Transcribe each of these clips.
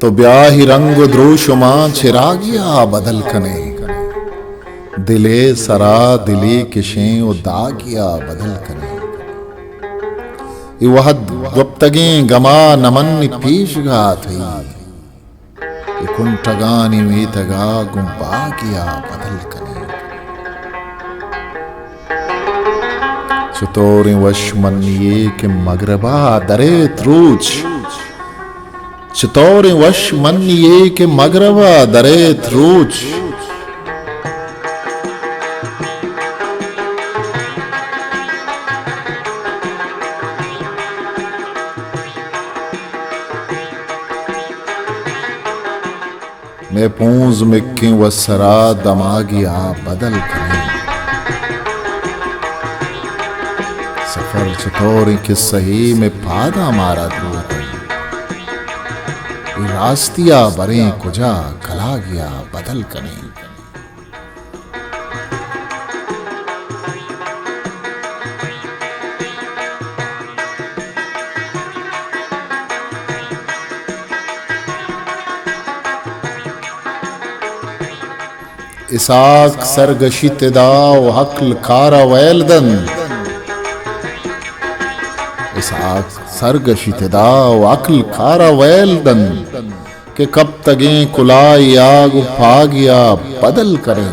تو بیا اے رنگ و دروشماں چراگیا بدل کنیں، دلے سرا دلے کشیں و داگیا بدل کنیں۔ اے وہد گپتگیں گما نمن پیشگا تئی، اے کنٹگانی میتگا گوں باگیا بدل کنیں۔ چطوریں وش منی یے کہ مغربا درئیت روچ، چطوریں وش منی یے کہ مغربا درئیت روچ۔ مئے پونز مکیں و سرا دماگیا بدل کنیں۔ سفر چطوریں قصہے مئے پاداں مارا دور دنت۔ اے راستیا بریں کجا کلاگیا بدل کنیں۔ اسحاق سرگشیت ادا و عقل کارا ویل دنت۔ اسحاق سرگشیت ادا و عقل کارا ویل دنت۔ کہ کپتگیں کلاہیا گوں پاگیا بدل کنیں۔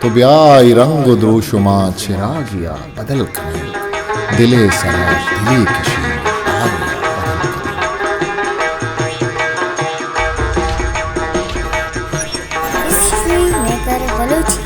تو بیا اے رنگ و دروشماں چراگیا بدل کنیں۔ دلے سرا دلے کشیں، آگیا بدل کنیں۔ History maker Balochi.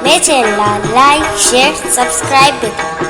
مئے چینل ءَ لائک، شیئر، سبسکرائب بہ کن۔